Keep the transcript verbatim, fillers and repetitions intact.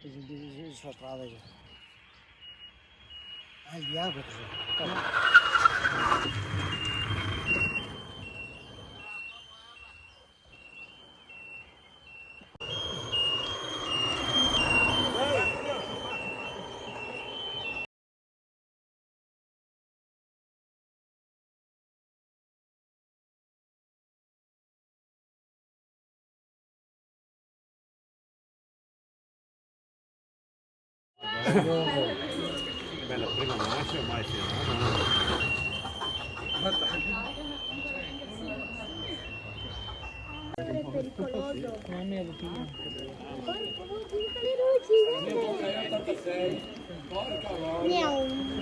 Su, su, su strada, già. Ah, el diavolo, cos'è? Bella, prima macio, ormai sì, no? È pericoloso. Mamma mia, lo piglio. Porca, porca, porca, le luci, guarda. Miau.